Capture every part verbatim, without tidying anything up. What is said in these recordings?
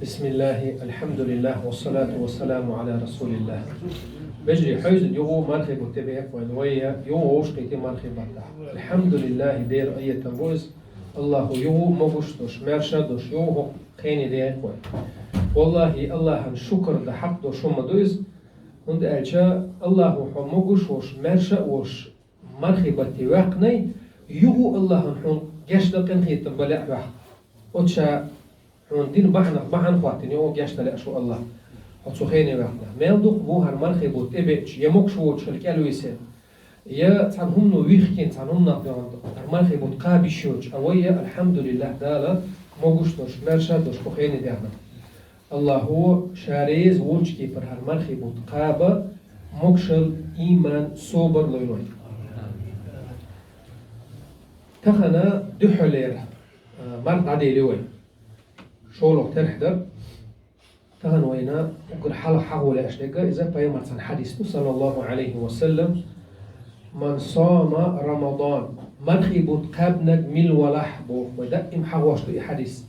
بسم الله، الحمد لله، والصلاة والسلام على رسول الله. Вежарий, хьоьзза юха мархий бутт тӀебеа вайна, вай юха вовшахкхетий мархий баттахь. АлхьамдулиллахӀ, Делан айетам бу иза. АллахӀа юха могуш долуш, маьрша долуш, юха хӀокху хене деа вай. ВаллахӀи, АллахӀан шукар дан хьакъ долуш хӀума ду иза, хӀунда аьлча АллахӀа хьо могуш а волуш, маьрша а волуш, мархий батте ваьккхинарг, юха АллахӀан хьуна гечдан къинхетам бан лаьа хьох. Оцу ша хьуна дина бахьанах бахьана хӀоттийна, юха гечдан лаьа шу АллахӀ. Хьо цу хене ваьккхинарг. Мел дукха бу хӀара мархий бутт тӀебеача, я могуш воцуш хилла кӀелвисина, я цхьана хӀумано вихкина, цхьана хӀуманах бехна, хӀара мархий бутт кхаба йиш йоцуш, а вай, я, АлхьамдулиллахӀ, Дала могуш долуш, маьрша долуш кху хене даьхна. АллахӀа Ша реза волчу кепара хӀара мархий бутт кхаба, могушалла, ийман, собар лойла вайна. Тахана дуьххьалера, а, марха дӀадели вай. ШолгӀа терхьа дара. Тахана вайна уггар хьалха хьахо лаьаш дерг иза Пайхамаран хьадис ду, саллаллахӀу ӀалайхӀи ва саллам: «Ман сама Рамадан». Мархий бутт кхаьбнарг мила валахь, боху вай, даим хьахош ду и хьадис.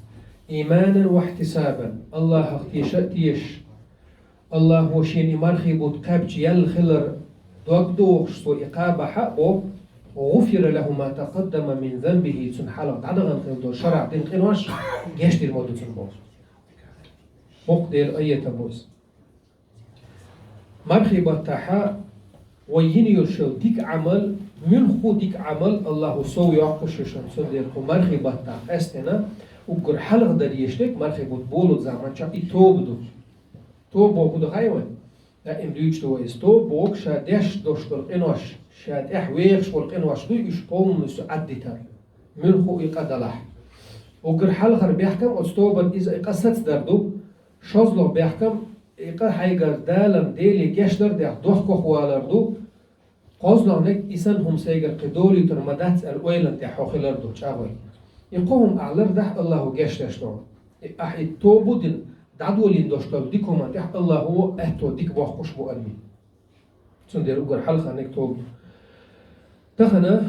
«Ийманан ва ихьтисабан», АллахӀах теша а тешаш, АллахӀа шена и мархий бутт кхаьбча ял хилар дог дохуш цо и кхабахь а, боху, «гӀуфира лахӀу ма такъаддама мин занбихӀи», цунна хьалха дӀадахана хилла долу шарахь дина къинош гечдийр ма ду цунна, боху. ХӀокху Делан айетам бу иза. Мархий баттахь вай йина йолуш йолу дика Ӏамал, муьлхха а дика Ӏамал АллахӀа сов йоккхуш ю шуна, цундела кху мархий баттахь къаьсттина уггар хьалха дан дезаш дерг мархий бутт болу заманчохь и тоба ду. Тоба бохург хӀун ду хаьий вайна? Даим дуьйцуш ду вай иза. Тоба бохург ша деш долуш долу къинош, ша тӀехь вехаш волу къинош дуй, уьш полностью Ӏаддитар. Муьлхха а и къа далахь. Уггар хьалхара бехкам оцу тобан иза и къа сацадар ду. ШозлагӀа бехкам и къа хьайгара Далан, Деле гечдар а деш, дохковалар ду. КхозлагӀниг, и санна хӀума сайгара кхин долуьйтур ма дац аьлла ойланна тӀехь хьо хилар ду чӀагӀой. И кхо хӀума ахь лардахь, АллахӀа гечдеш ду. И ахь и тоба дина, дӀадолийна долуш долу дика хӀуманна тӀехь АллахӀа аьтто дика боккхуш бу адамийн. Цундела уггар хьалхарниг тоба ду. Тахана,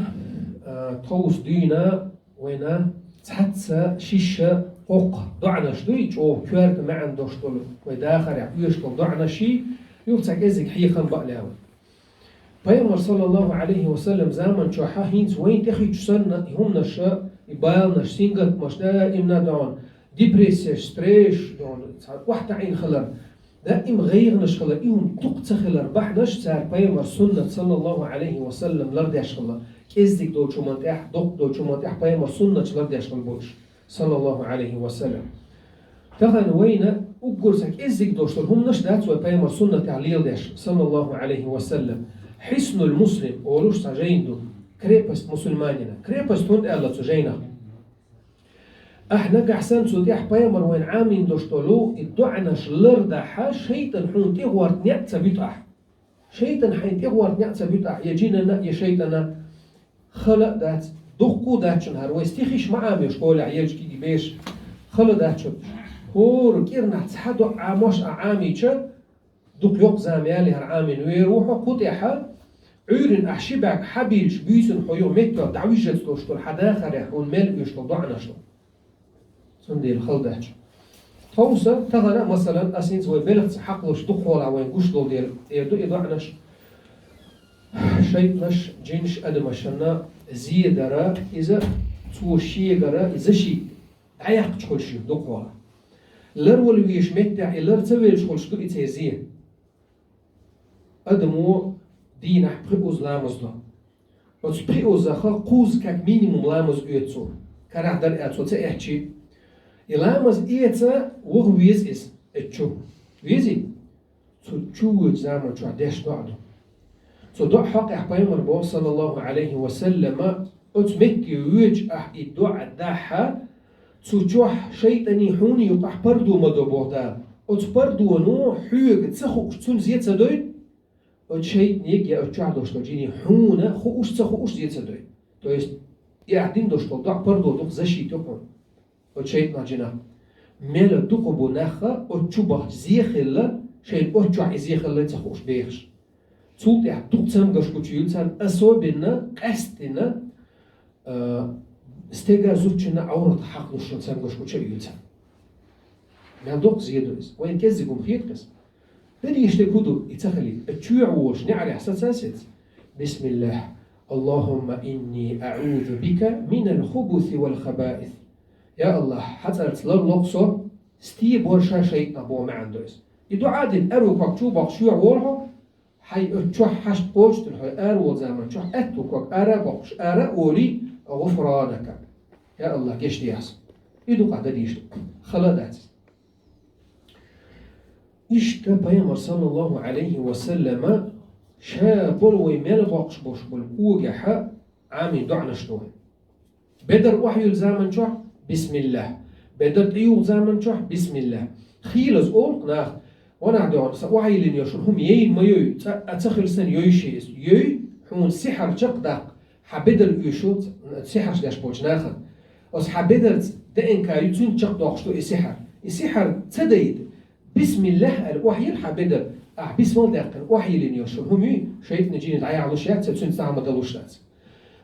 а, тховса дуьйна вайна цхьацца, шишша, кхоккха доӀанаш дуй, чӀогӀа коьрта маьӀна долуш долу, вай дахарехь оьшуш долу доӀанаший, юха цхьа кӀеззиг хьехам бан а лаьа вай. Пайхамар, саллаллахӀу ӀалайхӀи ва саллам, заманчохь хӀинца вайна тӀехуьттуш санна, и хӀуманаш, и баланаш, сингаттамаш даимна а догӀу, депрессеш, стресс, догӀу, цхьа охьатаӀийна хилар, даим гӀайгӀанаш хилар, и хӀума дукха ца хилар бахьанаш цара Пайхамар суннат, саллаллахӀу ӀалайхӀи ва саллам, лардеш хилла. КӀеззиг долчу хӀуманна тӀехь, доккха долчу хӀуманна тӀехь Пайхамар суннаташ лардеш хилла бу уьш, саллаллахӀу ӀалайхӀи ва саллам. Тахана вайна уггар цхьа кӀеззиг долуш долу хӀуманаш дац вай Пайхамар суннатехь леладеш, саллаллахӀу ӀалайхӀи ва саллам. Хьиснул Муслим олуш цхьа жайна ду, крепость мусульманина. Крепость хӀунда аьлла цу жайнах? Ахь нагахь санна цу тӀехь Пайхамар вайна Ӏамийна долуш долу и доӀанаш лардахь, шайтӀан хьуна тӀе гӀорта некъ ца буьту ахь. ШайтӀан хьайна тӀе гӀорта некъ ца буьту ахь, я джинана, я шайтӀана. Хала а дац, дуккха а дац шуна хӀара, вай стихиш ма Ӏамош, хӀолехь елча кӀиги беш. Хала а дац шуна. ХӀора кӀирнахь цхьа доӀа Ӏамош а Ӏамийча, дукха йоккха зама яле хӀара Ӏамийна вер ву хьо, кху тӀехь Ӏуьйрина ахь ши бӀаьрг хьабийлча, буьйсанна хьо юха меттах дӀавижжац долуш долу хьан дахарехь хьуна мел оьшуш долу доӀанаш ду. Цундела хала дац. Тховса, тахана, масалан, ас хӀинца вай белхаца хьакхалуш дукхахволахь вайн гуш долу дела, эр ду и доӀанаш. ШайтӀанаш, джинаш адамашна зе дара, иза цо шегара и защита дӀаяккхача хуьлуш ю дукхахволахь. Ларвала везачу меттехь и лар ца веллача хуьлуш ду и церан зе. Адамо дийнахь пхи уза ламаз до. Оцу пхи узах кхузза как минимум ламаз оьцу цо. Карахь дара аьлла цо ца эцчи. И ламаз эца ваха веза иза, эцчу. Везий? Цу чу воьдучу заманчохь деш доӀа ду. Цу доӀа хьокъехь Пайхамар боху, саллаллахӀу ӀалайхӀи ва саллама, оцу метте воьдуш ахь и доӀа дахь, цу чохь шайтӀаний хьуний юкъахь пардо ма до боху Дала. Оцу пардоно хьоьга ца хууш цунна зе ца дойту, оцу шайтӀанега я оцу чохь долуш долу джинийн хьуна хууш ца хууш зе ца дойту. То есть, и ахь дина долуш долу доӀа пардо ду-кх, защита ю-кх хьуна оцу шайтӀанах, джинах. Мел дукха бу нах оцу чу бахча зе хилла, шайна оцу чохь и зе хилла ца хууш бехаш. Цул тӀаьхьа дукха цамгаш гучуйийла царна, особенно къаьсттина, а, стеган, зудчунна Ӏоврат хьакхалуш йолу цамгаш гучуйийла царна. Мел доккха зе ду иза. Вайна кӀеззига хӀума хеташ. Де дийш дерг хӀун ду, и ца хилийта. Чоьхьа волуш неӀарехь саца а сецна. Бисмиллах. Аллахумма инни аӀузу бика минал хубуси вал хабаис. Я Аллах, хьан цӀарца ларло-кх со стен бо, шайтӀанах бо маьӀна ду иза. И дуӀа дина аьрру ког чу а боккхуш чоьхьа волу хьо, хьайн оцу чохь хьашт кхочушдина хьо ара волу заман чохь аьтту ког ара а боккхуш, ара а олий, гӀуфранака. Я Аллах, гечдехьа со. И ду къа дан дийш ду. Хала а дац. Иштта Пайхамар, саллаллаху Ӏалайхи ва саллама, ша болу вай мел боккхуш болуш болу когехьа Ӏамин доӀанаш ду вай. Бедар охьайилла заман чохь, бисмиллах. Бедар тӀеюху заман чохь, бисмиллах. Хийлаза олу-кх наха, ванах доьгӀна, сан охьайиллина йолуш хӀума яйна ма йой, цкъа а ца хилла санна йой ши иза. Йой, хьуна сихьар чекхдаккха, хьан бедар оьшу сихьарш деш болчу нахана. Оцу хьан бедарца ДНК ю, цуьнца чекхдоккхуш ду и сихьар. И сихьар ца дайта, бисмиллах аьлла охьайилла хьан бедар, ахь бисмал даьккхина охьайиллина йолуш хӀума юй, шайтӀанан, жинийн дӀаяхьалуш яц, цуьнца цхьа хӀума далуш дац.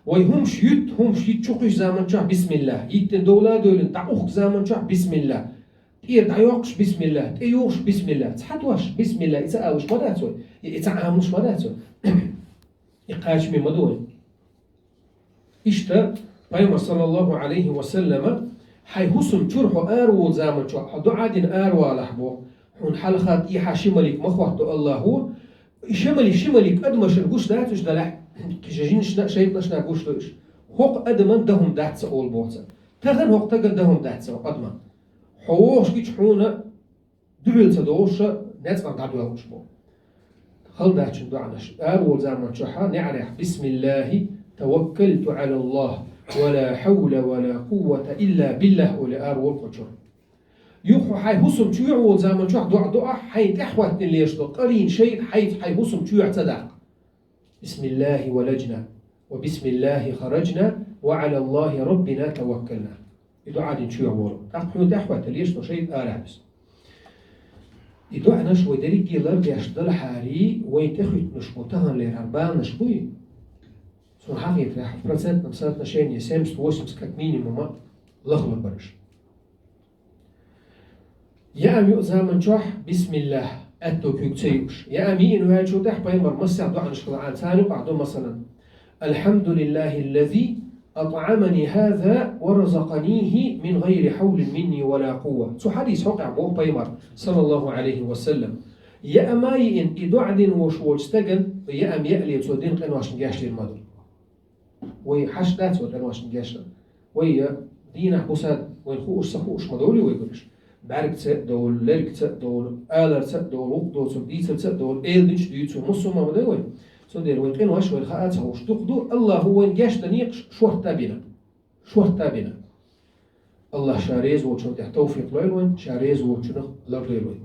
Вай хӀумаш юьтта, хӀумаш йитта чу кхуьссу заман чохь бисмиллах, йиттина довла а девлла, дӀаухку заман чохь бисмиллах, тӀера дӀайоккхуш бисмиллах, тӀеюхуш бисмиллах, цхьа дош бисмиллах, и ца алуш ма дац вай, и ца Ӏамалуш ма дац вай. И кхачаме ма ду вай. Иштта Пайхамар, саллаллаху Ӏалайхи ва саллама, хьайн хӀусам чуьра хьо ара волу заман чохь, хьо дуӀа дина ара валахь боху, хьуна хьалха тӀехьа ши малик ма хӀотто Аллахо, и ши малик, ши малик адамашна гуш дац уьш делахь, кхин жинашна а, шайтӀанашна а гуш ду уьш. ХӀокху адаман дан хӀума дац ца олу боху цара. Тахана хӀокху стагана дан хӀума дац ца олу адаман. Хьо вогӀуш гича хьуна дуьхьал ца догӀуш, ницкъах дӀадоьлхуш бу. Халдачун доӀанаш. Ара волу заман чохь неӀарехь: «Бисмиллахи таваккалту Ӏалаллах, ва ла хьавла ва ла къуввата илла биллах», — олий ара волу кху чуьра. Юха хьайн хӀусам чоьхьа волу заман чохь доӀа до ахь, хьайна тӀаьхьахӀоьттина леш долу къарийн шайтӀа хьайца хьайн хӀусам чоьхьа ца даккха. «Бисмиллахи валажна, ва бисмиллахи хараджна, ва Ӏалаллахи раббина таваккална». И дуӀа дина чоьхьа волу. ТӀаккха хьуна тӀаьхьахӀоьттина леш долу шайтӀа арахьа вису. И доӀанаш вай дерриге лардеш далахьарий, вайн тӀехуьттунуш бу таханлера хӀара баланаш буй? Суна хьахетарехь, в процентном соотношении семьдесят-восемьдесят как минимум лахлур бара уьш. Яам юу заман чохь бисмиллах, аьтту куьг ца юуш. Яам йиъна ваьллачул тӀаьхьа пайхамар массех доӀанаш хилла Ӏан, царна юкъахь ду, масалан: «Алхьамдулиллахиллази атӀамани хаза ва разакъанихи мин гӀайри хьавлин минни ва ла къувва». Цу хьадис хьокъехь боху пайхамар, саллаллаху Ӏалайхи ва саллам: яам йиъна и доӀа дина волуш волчу стагана, яам яале цо дина къиношна гечдина ма ду. Вай хьашт дац вай къиношна гечдан. Вай я дийнахь, бусад вайна хууш, ца хууш ма довлий вай гуш. БӀаьргаца а довлу, лергца а довлу, аларца а довлу, вукху доцург дийцарца а довлу, эладинчу дуьйцу, муссо а ма дай вай. Цундела вай къинош вайна хаа ца хууш дукха ду, Аллахо вайна гечдан некъаш шортта бина. Шортта бина. Аллах Ша реза волчунна тӀехь тавфикъ лойла вайн, Ша реза волчунах лардойла вайн.